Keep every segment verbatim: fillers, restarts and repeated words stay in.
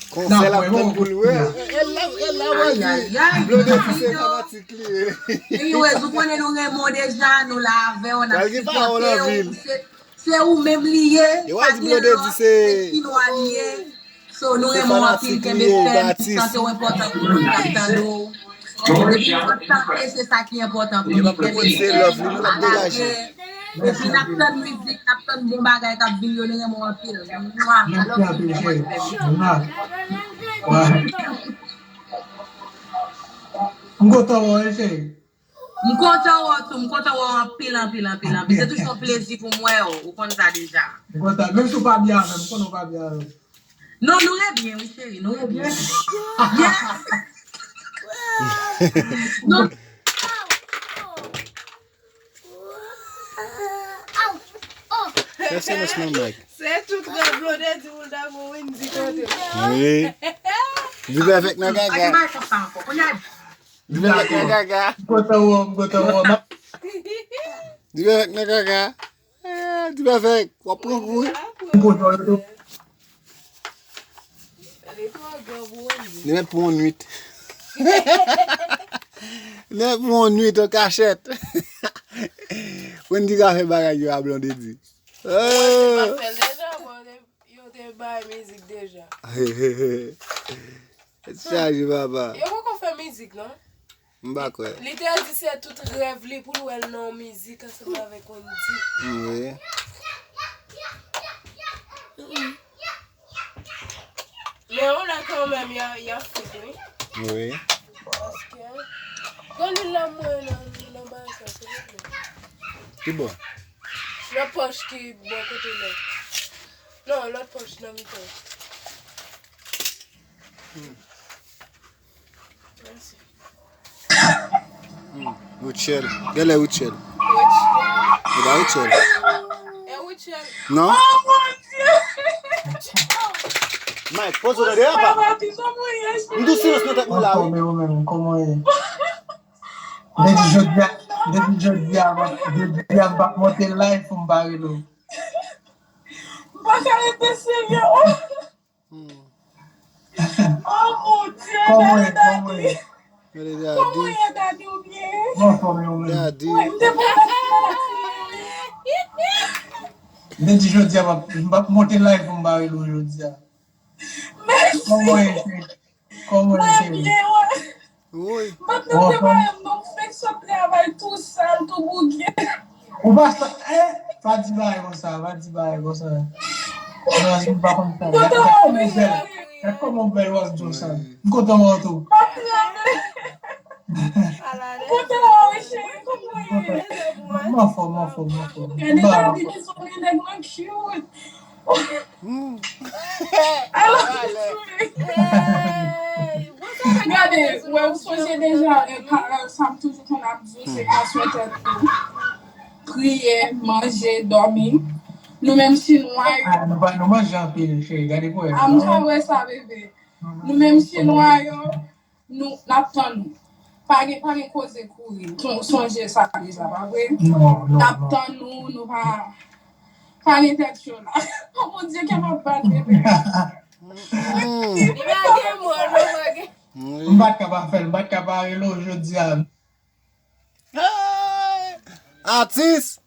Konsè l ap tann pou l wè. El la, el la, mwen di. Blondedy se fanatik li ye. Anyways, ou konnen nou renmen w deja, nou la avè w, n ap sipòte w. Se, se ou menm li ye, pa gen lòt, se Chinwa li ye. So, nou renmen w anpil, kenbe fèm, tante w enpòtan pou moun k ap tande w. Depi w ap tande, se sa ki enpòtan pou nou, kenbe fèm, pa lage. Epi n ap tann mizik, n ap tann bon bagay k ap vin yo, nou renmen w anpil. Mwa, I love you too much, baby. M kontan wè w, cheri. M kontan wè w tou, m kontan wè w anpil, anpil, anpil, anpil. Se toujou yon plezi pou m wè w, ou konn sa deja. M kontan, menm si w pa byen avè m, m konnen w pa byen avè m. Non, nou rebyen, wi, cheri, nou rebyen. Yes! Non. Fè silans nan mic. Se tout rèv Blondedy pou l ta gon Wendy kote. Wi. Li pèfèk nan gaga. Li pèfèk nan gaga. M kontan wè w, m kontan wè w. Li pèfèk nan gaga. Eh, Ti Pèfèk, w ap pran kou, wi. Li mèt pran yon nwit. Li mèt pran yon nwit an kachèt. Wendy ka fè bagay yo a Blondedy. Mwen te pa fè l deja, bon, yo te bay mizik deja. Tèt chaje, papa. Yo poko fè mizik, non? M pa kwè. Li te di se tout rèv li pou l wè l nan yon mizik ansanm avèk Wendy. Wi. Men ou la kanmenm, y a, y a fit, wi. Wi. Paske, gen lwil la mwen nan, nan bagay sa, silvouplè. Ki bò? Nan pòch ki bò kote la. Non, lòt pòch nan mitan. Hmm. Rutshelle. Genlè Rutshelle. Rutshelle. E pa Rutshelle. E Rutshelle. Non? Mike, poze w tande apa. M di w silans nan tèt mwen la, wi. Kòman w ye, ou menm? Kòman w ye? Depi jodi a, depi jodi a, depi jodi a, m p ap monte live pou m pa rele w. M pa ka rete serye, oh. Hmm. Oh, mon Dieu, Daddy, Daddy. Kòman w ye, Daddy, ou byen? Mwen anfòm, ou menm? Daddy. Wi, m te kontan. M te di jodi a, m ap, m ap monte live pou m ba rele w jodi a. Mèsi. Kòman w ye, cheri? Kòman w ye, cheri? Mwen byen, wi. Wi. M pa t nan prepare m, non, m fenk sot travay tou sal, tou bouge. Ou pa sa, eh, pa di bagay konsa, pa di bagay konsa. Non, m pa konn sa. Gad kòman w bèl. Gad kòman w bèl, w ap di w sa. M kontan wè w tou. M ap tremble. M kontan wè w, cheri, kòman w ye? M anfòm, m anfòm, m anfòm. Gade Daddy, mezanmi, nèg mwen cute. Hmm. Gade, wè, ou sonje deja, e, pa, e, sa m toujou konn ap di w, se pran swen tèt ou. Priye, manje, dòmi. Nou menm Chinwa yo. Ah, nou pa, nou manje anpil, cheri. Gade pou wè. Ah, m ka wè sa, bebe. Nou menm Chinwa yo, nou, n ap tann ou. Pa gen, pa gen koze kouri. Son-, sonje sa deja, pa vre? Non, non, non. N ap tann ou, nou pa, pa gen tèt cho la. Oh mon Dieu, kè m ap bat, bebe. Li pa gen mo, non, pa gen. M pa t ka pa fè l, m pa t ka pa rele w jodi a. Hey! Atis!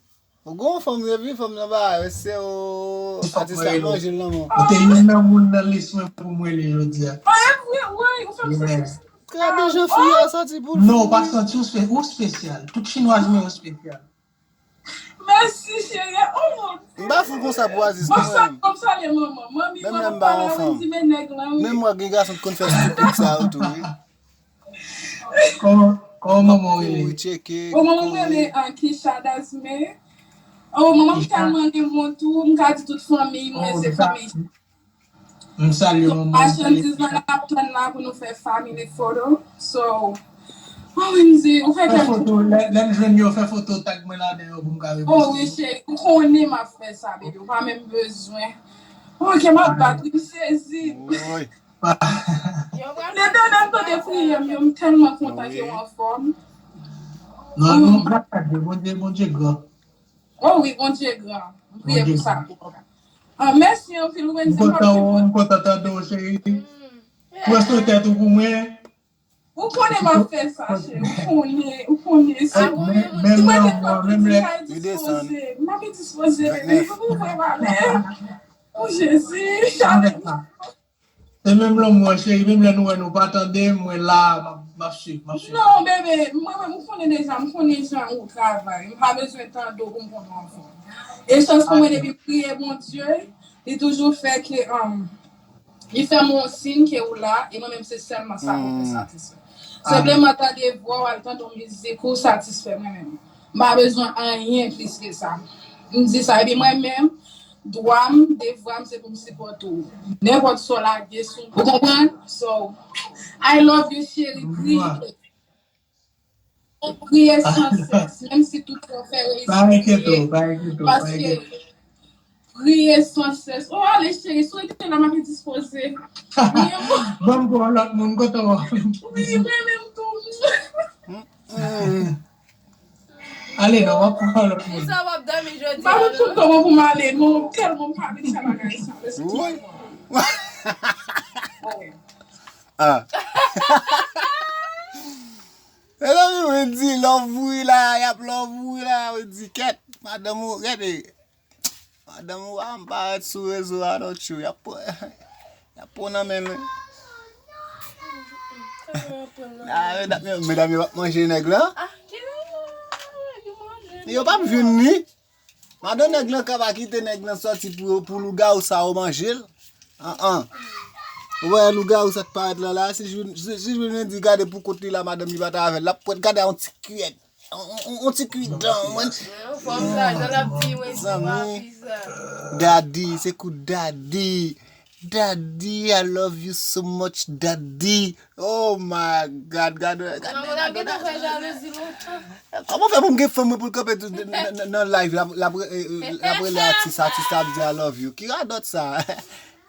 Ou gon fanm, epi fanm nan ba, se o atis la manje l nan men. Ou te youn nan moun nan lis mwen pou mwen li jodi a. Ah, e vre, wi, ou fè m santi. Gade jan fi a santi pou l. Non, ou pa santi ou spe-, ou spesyal. Tout chinwaz mwen yo spesyal. Mèsi, cheri. Oh, mon Dieu. M pa fou konsa pou Aziz, non, mwen menm. Bon, sa, m salye manman. Manmi, manman, pa la, wi, di men nèg lan, wi. Menm mwen, gen gason ki konn fè stupid sa yo tou, wi. Kòman, kòman manman w rele? Bon, manman m rele, ah, Kisha Dasme. Oh, manman m tèlman renmen w tou, m ka di tout fanmi mwen se fanmi. M salye manman m. Machandiz lan ap tann la pou nou fè family photo. So, oh, Wendy, ou fè kè m foto, lè, lè m jwenn yo, fè foto, tag mwen ladan yo pou m ka reposte. Oh, wi, cheri, ou konnen m ap fè sa, bebe, ou pa menm bezwen. Oh, kè m ap bat, wi, m sezi. Wi. Lè Dona m tande priyè m yo, m tèlman kontan ke w anfòm. Non, non, gras a Dye, Bondye, Bondye gran. Oh wi, Bondye gran. M priye pou sa. Ah, mèsi anpil, Wendy, m ap kontan, m kontan tande w, cheri. Pran swen tèt ou pou mwen. Ou konnen m ap fè sa, cheri. Ou konnen, ou konnen. Si mwen gen lòt moun ki ka dispoze, m ap dispoze, baby. Ou vre valè. O Jezi, chale. Se menm lanmou an, cheri, menm lè nou wè nou pa tande, mwen la, m ap, m ap swiv, m ap swiv. Non, bebe, mwen menm, ou konnen deja, m konnen jan ou travay. M pa bezwen tande w pou m konn ou anfòm. E chans pou mwen, depi m priye Bondye, li toujou fè ke, um, li fè m yon siy ke ou la, e mwen menm, se sèlman sa mwen fè satisfè. Senpleman tande vwa w, al tande yon mizik ou, satisfè mwen menm. M pa bezwen anyen plis ke sa. M di sa, epi mwen menm, dwa m, devwa m, se pou m sipòte w. Nenpòt sa w lage sou mwen. Ou konprann? So, I love you, cheri, priye. Priye san sès, menm si tout sa w fè reyisi, priye. Paske priye san sès. O, ale, cheri, si w rete la, m ap dispoze. Ban m pran lòt moun, kote w? Wi, mwen menm tou. Ale non, w ap pran lòt moun. Kisa w ap dòmi jodi a, non? M pa konn sou kòman pou m ale, non, tèlman m pa vin fè bagay sa, lèskizman. Ah. Mezanmi, Wendy, love ou la, y ap love ou la, Wendy, kèt, madanm ou, gade. Madanm ou a, m pa ret sou rezo a non, tchou. Y ap pran, y ap pran nan men nou. Ah, medam, medam yo ap manje nèg lan. Yo p ap jwenn li. Madan nèg lan ka pa kite nèg lan sòti pou, pou lougawou sa yo manje l. An, an. Ou wè lougawou sa k parèt lan la, si jwenn, si, si jwenn di gade pou kont li la, madanm li pa ta avè l, l ap pran, gade yon ti kiyèt. On, on, on ti kwi dan, mwen. Fòm sa, jan l ap di, mwen, se pa fi sa. Daddy, se kou daddy. Daddy, I love you so much, daddy. Oh my God, gade, gade, gade, gade. Kòman fè pou m gen fanm mwen pou l kanpe nan, nan, nan, nan live, l ap, l ap, eh, eh, l ap rele atis, atis la ap di I love you. Ki radòt sa?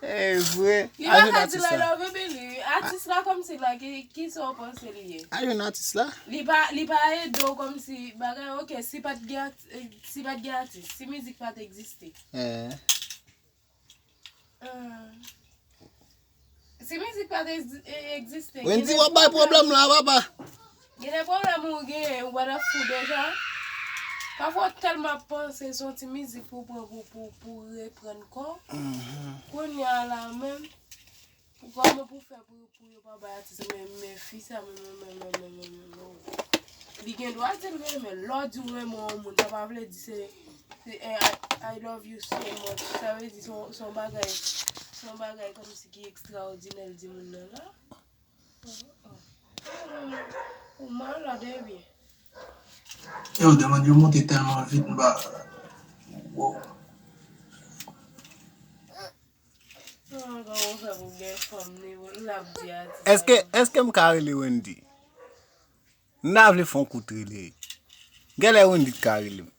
E vre. Li pa ka di l I love you, Billy. Atis la kòmsi la, ki, ki sa w panse li ye? A, yon atis la? Li pa, li pa ede w kòmsi bagay, ok, si pa t gen at-, eh, si pa t gen atis, si mizik pa t egziste. Eh. Eh. Si mizik pa t egzi-, eh, egziste, Wendy, w ap bay pwoblèm la, papa. Gen de pwoblèm ou genyen, ou pa t ap fou deja. Pafwa w tèlman ap panse se yon ti mizik pou w pran pou, pou, pou reprann kò w. Kounye a la menm, pou kòman pou fè pou, pou yo pa bay atis, men, men fi sa, men, men, men, men, men, men, men, men, li gen dwa di l renmen l. Lè w di w renmen yon moun, sa pa vle di se, se, eh, I, I love you so much. Sa vle di se yon, se yon bagay, se yon bagay kòmsi ki ekstraòdinè l di moun nan la. Ou malad, ebyen. Yo, demann yo monte tèlman vit, m pa. Wow. Kòman w fè pou gen fanm ni l ap di atis sa? Èske, èske m ka rele Wendy? M ta vle fè yon kout rele. Genlè Wendy t ka rele m.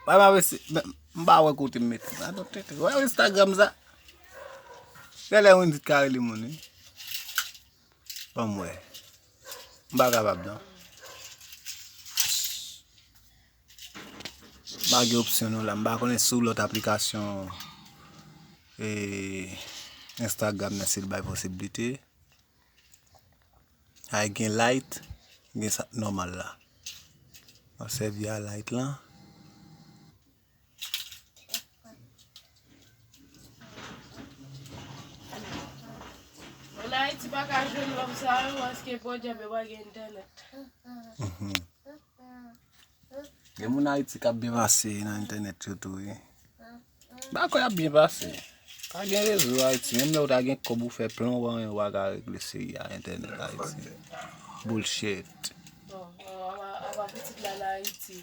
Bay m ap eseye, men, m pa wè kote m mete l. Adan tete. Wè Instagram sa? Genlè Wendy t ka rele moun, wi. Ban m wè. M pa kapab, non. M pa gen opsyon, non, la. M pa konnen sou lòt aplikasyon, eh, Instagram nan, si l bay posiblite. Ay gen light, gen sa nòmal la. M ap sèvi a light lan. Moun Ayiti pa ka jwenn love sa yo, paske podyab yo pa gen entènèt. Mhm. Gen moun Ayiti k ap byen pase nan entènèt yo tou, wi. M pa kwè y ap byen pase. Pa gen rezo Ayiti. Menm lè w ta gen kòb ou fè plan, ou pa gen, ou pa ka regle seri a entènèt Ayiti. Bullshit. Bon, apa, apa pitit la nan Ayiti.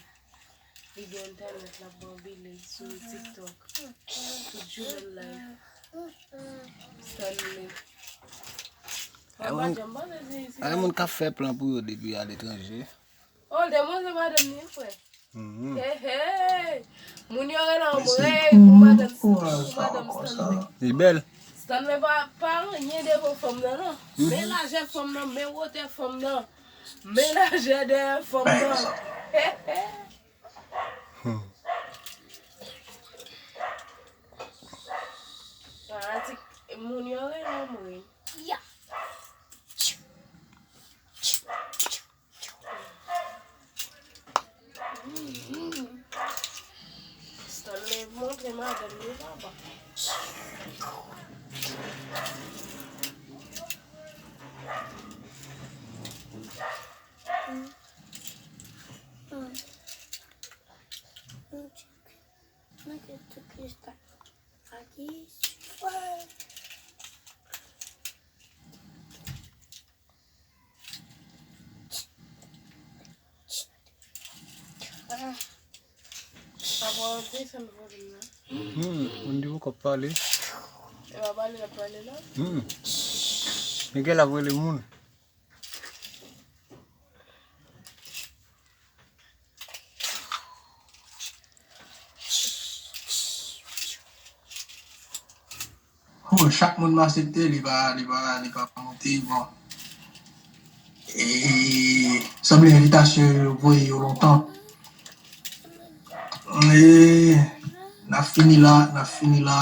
Li gen entènèt, l ap banbile sou TikTok. Tout jounen l live. Stanley. Mwen pa janm panse se isi. Ay, moun k ap fè plan pou yo depi aletranje. Oh, demanzè madanm li, frè. Mhm. Hey, hey. Moun yo rele anmwey pou madanm, pou madanm Stanley. Li bèl. Stanley pa, pa anyen devan fanm nan, non. Mhm. Men lajè fanm nan, men wotè fanm nan. Men lajè dèyè fanm nan. Hey, hey. Hmm. Montre madanm li papa. Papa, desann volim nan. Hmm, moun di poko pale. E pa pale, l ap pale la. Hmm. Miguel ap rele moun. Bon, chak moun m aksepte, li pa, li pa, li pa monte, bon. E sanble envitasyon yo voye yo lontan. E n ap fini la, n ap fini la.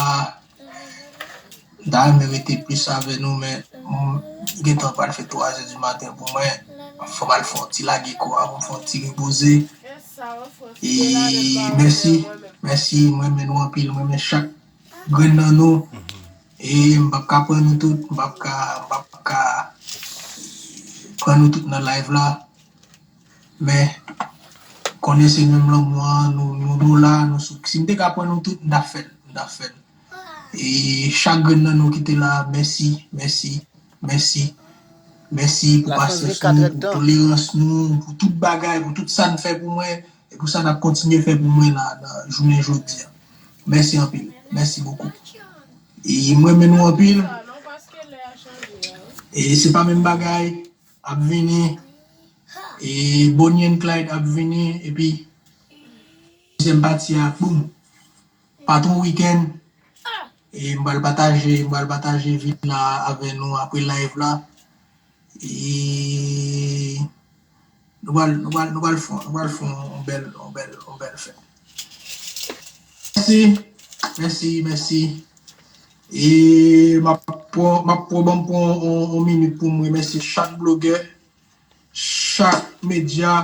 M ta renmen rete plis avè nou, men m gentan pral fè twa zè di maten pou mwen. Fò m al fè yon ti lage kò a, pou m fè yon ti repoze. E mèsi, mèsi, mwen renmen nou anpil, mwen renmen chak grenn nan nou. E m p ap ka pran nou tout, m p ap ka, m p ap ka pran nou tout nan live la. Men, konnen se menm lanmou an, nou, nou, nou la, nou sou. Si m te ka pran nou tout, m t ap fè l, m t ap fè l. E chak grenn nan nou ki te la, mèsi, mèsi, mèsi. Mèsi pou pasyans nou, pou tolerans nou, pou tout bagay, pou tout sa n fè pou mwen, e pou sa n ap kontinye fè pou mwen la, nan jounen jodi a. Mèsi anpil. Mèsi bokou. E mwen renmen nou anpil. E se pa menm bagay ap vini. E Bonnie and Clyde ap vini. Epi, dezyèm pati a, boum. Patwon wikenn. E m pral pataje, m pral pataje vin la avè nou apre live la. E nou pral, nou pral, nou pral fè, nou pral fè yon bèl, yon bèl, yon bèl fèt. Mèsi, mèsi, mèsi. E m ap pran, m ap pran, ban m pran yon, yon minit pou m remèsye chak blogè, chak medya,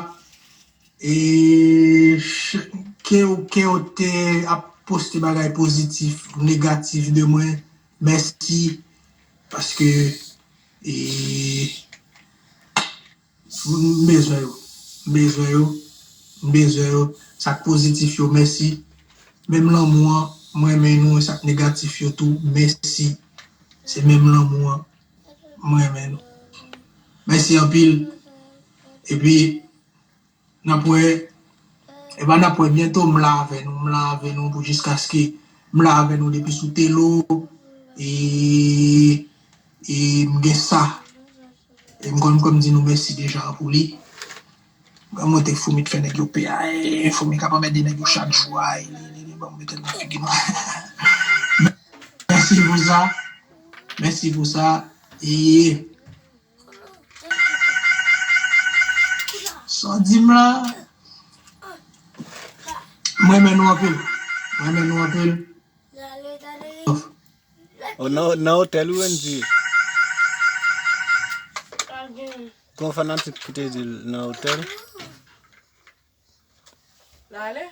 e ch-, ke w, ke w te ap poste bagay pozitif, negatif de mwen, mèsi, paske, e, m bezwen yo, m bezwen yo, m bezwen yo, sa k pozitif yo, mèsi, menm lanmou an, mwen renmen nou, sa k negatif yo tou, mèsi, se menm lanmou an, mwen renmen nou, mèsi anpil, epi, n ap wè, e pa n ap wè byento, m la avè nou, m la avè nou pou jiskaske m la avè nou depi sou Telo, e, e m gen sa. E m konn, m konn di nou mèsi deja pou li. Mwen montre foumi t fè nèg yo pè a, e foumi k ap anmède nèg yo chak jou a, e li, li, li ban m mete l nan figi nou. Mèsi pou sa, mèsi pou sa, e Sa w di m la? Mwen renmen nou anpil. Mwen renmen nou anpil. Oh, nan, nan otèl ou, Wendy? Gon fanatik ki te di l nan otèl. N ale?